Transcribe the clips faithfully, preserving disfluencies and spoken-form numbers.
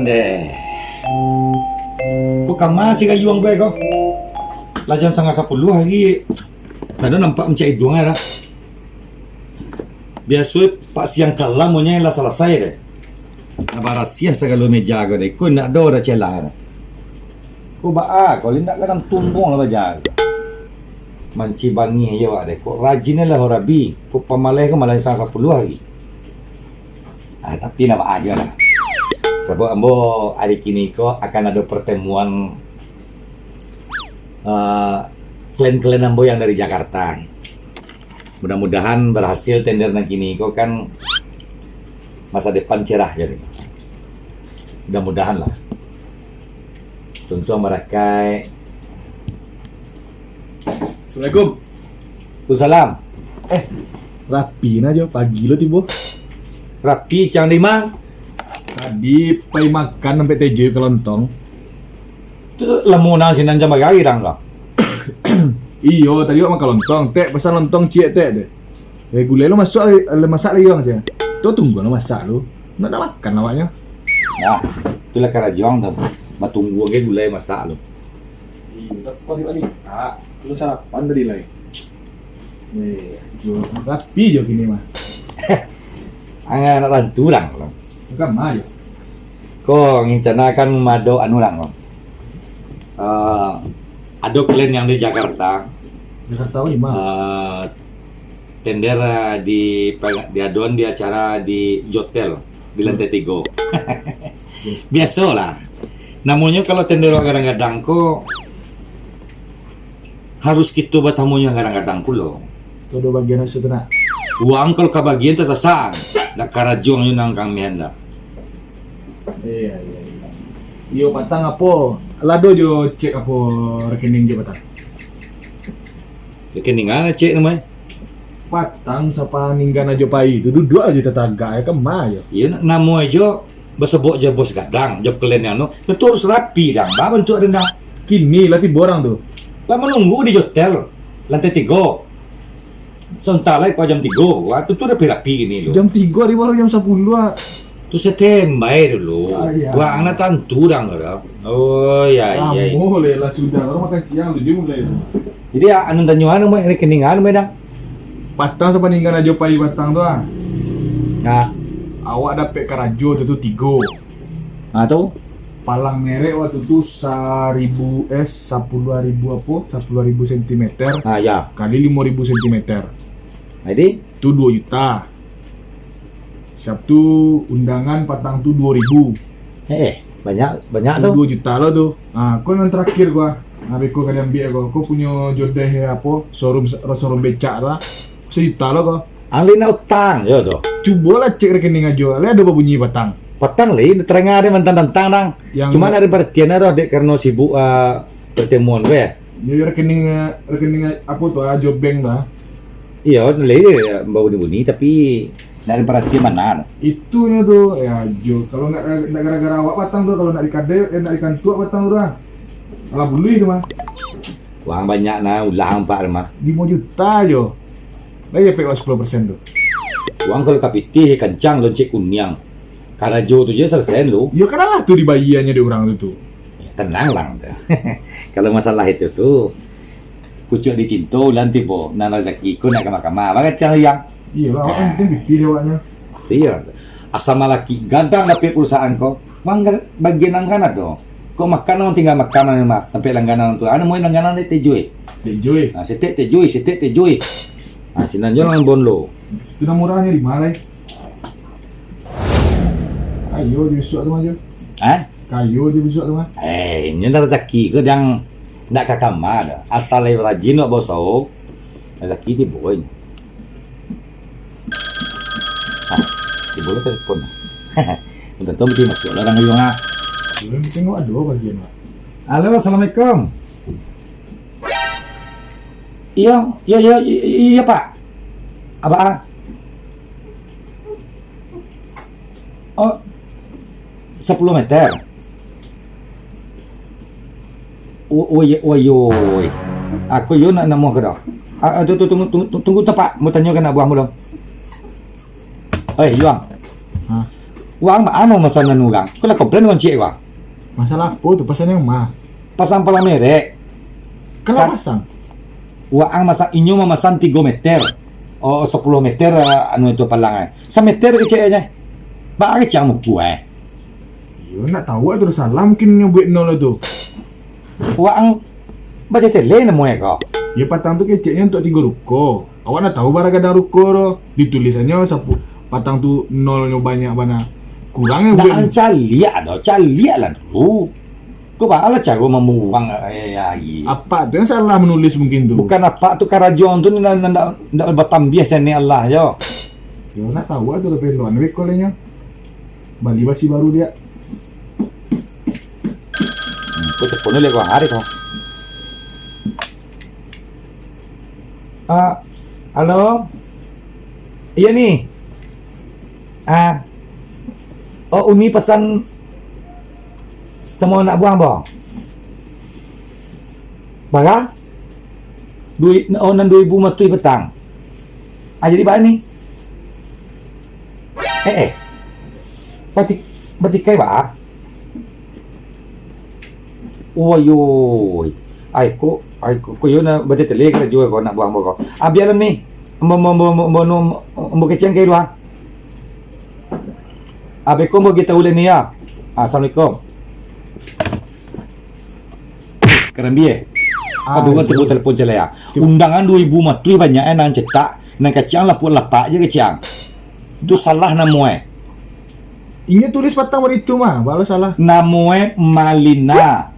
Deh. Kok kama si gayuang gue ko? Lah jam satangah sapuluah hari. Lah dah nampak mancak iduang dah. Biaso Pak siang kalam monyo lah salasai deh. Lah barasiah sagalo meja ko deh. Ko indak ado dah celah dah. Ko baa ko indak gadang tumbong lah baja. Manci bangih je awak deh. Kok rajin lah ho rabi. Kok pamaleh ko malah satangah sapuluah hari. Ah, tapi ndak baa juo lah. Sabab ambo ari kini ko akan ado pertemuan, ah, klien-klien ambo yang dari Jakarta. Mudah-mudahan berhasil tender nan kini ko kan masa depan cerah jadi. Mudah-mudahan lah. Tuntuang barakai. Assalamualaikum. Waalaikumsalam. Eh, rapi nah jo, pagi lo tibo. Rapi, cang di ma? Tadi pai makan sampai tejo ka lontong. Tu lamo nah sinan jam bagari dang ko. Iyo, tadi wak makan lontong, tek, pesan lontong ciek, tek, deh. Eh, gulai lo masak, lo masak lagi, Bang, ceh. Tu tunggu lo masak lo. Nak, nak makan awaknyo. Nah, itulah karajo ang tu. Batunggu agai gulai masak lo. Iyo, tak balik-balik. Ah, lo sarapan tadi lai. Eh, jo, rapi jo kini mah. Ang nak tantu dang lo. Bukan mah jo. Ko ngincana kan mado anu dang lo. Eh, ado klien yang di Jakarta. Jakarta, oh, di ma? Eh, tender, eh, di, diadoan di acara di Jotel, di lantai tigo. Biasolah. Namonyo kalau tender wak gadang-gadang ko, harus kito batamu yang gadang-gadang pulo. Todo bagian asa tu nak. Uang kalau kabagian tasasang, dak karajo nyo nang kamian dah. Iya, iya, iya. Iyo, patang apo? Lado jo cek apo rekening jo patang? Rekening mana cek namanya? Patang sapaninggan ajo pai tu, duduak ajo tatagak, ya, kema ajo. Iyo, na-, namo ajo basobok jo bos gadang, jo klien yang no, tentu harus rapi dang, ba bantuak dendang. Kini lah tibo urang tu. Lah manunggu di hotel, lantai tigo. Sontak lai kua jam tigo, wah, tu, tu rapi-rapi gini lo. Jam tigo hari baru jam sapuluah, ah. Tu standby dulu. Ah, iya. Wah, anak tantu dang dah. Oh, ya, iya. Lamo leh lah sudah, baru makan siang tu je mulai tu. Jadi, ah, anu tanyo anu, Mai, rekening anu, Mai, dang? Patang sapaninggan ajo pai patang tu, ah. Nah. Awak dapek karajo tu, tu tigo. Ah, tu? Palang merek waktu tu saribu, eh, sapuluah ribu apo? Sapuluah ribu sentimeter. Ah, ya. Kali limo ribu sentimeter. Jadi? Tu duo juta. Siap tu undangan patang tu duo ribu. Eh, eh, banyak, banyak tu. Duo juta lo tu. Ah, ko nan terakhir ko, ah. Ah, beko ka diambiak ko. Ko punyo jodeh apo? Showroom, showroom becak tu, ah. Sajuta lo ko. Ang lai nak utang jo tu. Cubolah cek rekening ajo, lai ado babunyi patang. Patang lai, tarang ado mantang-tantang nang. Yang cuma nak diparatian ado dek karano sibuk, ah, pertemuan ko ya. Yo, yo rekening, rekening apo tu, ah, Ajo Bank tu, ah. Iyo, lai babunyi-bunyi tapi nak diparatian bana. Itunyo tu, ya, jo, kalau nak, nak gara-gara awak patang tu, kalau nak di kadai, eh, nak di kantua patang tu, ah. Alah buluih tu mah. Uang banyak nah, ulah ampak mah. Limo juta jo. Lai dapek wak sapuluah persen tu. Uang kalau kapitih, kancang, loncek kuniang. Karajo tu je salasai lu. Yo, kan alah tu dibayianyo dek urang tu, tu. Ya, tenang lang tu. Kalau masalah itu tu, pucuak dicinto ulan tibo, nan razaki ko nak kama-kama. Bagatian yang. Iyo, awak kan penting pitih awaknyo. Iyo. Asa malaki gadang dapek perusahaan ko. Mangga bagian langganan tu. Kok makan urang tinggal makan mah, tampek langganan tu. Anu moi langganan ni tejoi. Tejoi. Ha, setek tejoi, setek tejoi. Ha, sinan jo lang bon lo. Itu nan murahnyo di ma lai? Kayo di bisuak tu mah jo. Ha? Kayo di bisuak tu mah. Eh, inyo dah rezeki ko yang nak ka kama dah. Asal lai rajin nak bausaho, rezeki tibo inyo. Ah, tibo lah telepon. Minta tolong bikin masuk lah orang Ayong ah. Belum tengok ada bagian lah. Halo, assalamualaikum. Iya, iya, iya, iya, iya, Pak. Apa? Oh, sepuluh meter. Wo-, woi, woi, woi. Aku yo nak namo ka dah. Ah, ah, tu, tu, tunggu, tunggu, tunggu, tunggu tu, Pak. Mau tanyo ka anak buah mulo. Eh, Yuang. Ha? Waang baa mamasan anu urang? Ko lah komplain urang ciek ko. Masalah apo tu? Pasan nan ma? Pasang palang merek. Kan lah Kan- pasang. Waang masan, inyo mamasan tigo meter. Oh, sapuluah meter, ah, anu itu palang, eh. Sameter keceknyo. Baa kecek ang muko, eh? Iyo, ndak tahu tu salah mungkin nyo buek nol tu. Waang batele-tele namonyo ko. Yo, patang tu keceknyo untuak tigo ruko. Awak ndak tahu bara gadang ruko tu. Ditulisannyo sapu-, patang tu nolnyo banyak bana. Kurang yo Ndak buek. Ang caliak doh, caliak lah dulu. Ko baa lah caro mambuang, eh, aia. Apak tu yang salah manulis mungkin tu. Bukan apak tu, karajo ang tu ndak, ndak, ndak batambiah sinan Allah yo. Yo, ndak tahu tu lah peloan wek ko lah nyo. Bali basi baru dia. Hmm, ko telepon dulu ko hari ko. Ah, halo? Iyo ni. Ah. Oh, Uni pasan samo anak buah ambo. Bara? Dui-, oh, nan duo ribu matuih patang. Ah, jadi baa ni? Eh, eh. Bati-, batikai baa? Wayoi. Ai ko, ai ko, ko yo na batele-tele karajo ko anak buah ambo ko. Ah, bialah ni. Ambo, ambo, ambo kecek ang ka iduah. Abih ko ambo gi tahu lai ni yo. Ah, assalamualaikum. Karambia, eh? Ah, Aduh, kan iyo. Tunggu telepon celek, ah. Cuma Undangan duo ribu matuih banyak, eh, nan cetak, nan kecek ang lapuak latak je kecek ang. Tu salah namo, eh. Inyo tulis patang waktu itu mah, baa lo salah. Namo, eh, Malina.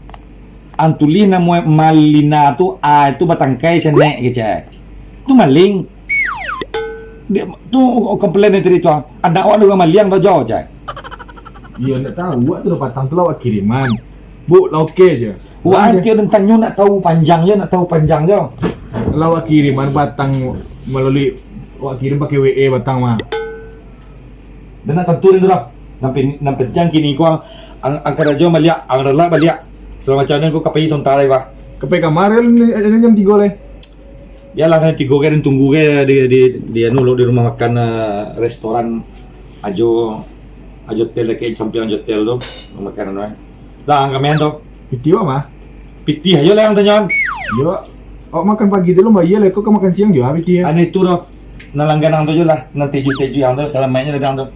Ang tulis namo, eh, Malina tu, A itu batangkai sanek kecek. Tu maling. Dia, tu komplain dari tadi tu, ah. Anak awak dek urang maliang tu jo, cai. Iyo, ndak tahu, awak tu lah patang tu lah awak kiriman. Bu, lah oke je. Wah, Lah, antiak den tanyo nak tahu panjang je, nak tahu panjang je. Lah awak kiriman patang malalui, awak kirim pakai W A patang mah. Den nak tantu den tu lah. Nan pen-, nan penting kini ko ang, ang, ang karajo baliak, ang ralak baliak. Salamo macam ni ko ka pai sonta lai, bah. Ka pai kama lai, ni, ni jam tigo lai. Bialah, kan tigo kan tunggu kan di, di, di anu lo, di rumah makan, eh, restoran Ajo, Ajo Hotel, dekat samping Ajo Hotel tu, rumah makan anu, eh. Dah, ang kamian tu. Pitih awak mah? Pitih ajo lah ang tanyoan. Yo, awak makan pagi tu lo, bayia lah, ko ka makan siang juo, pitih, eh. Anu itu tu, nan langganan tu je lah, nan teju-teju ang tu, salamaiknyo lah ang tu.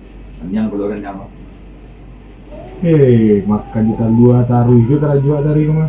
Yang kalau orang yang Eh, makan di talua taruih juo karajo dari rumah.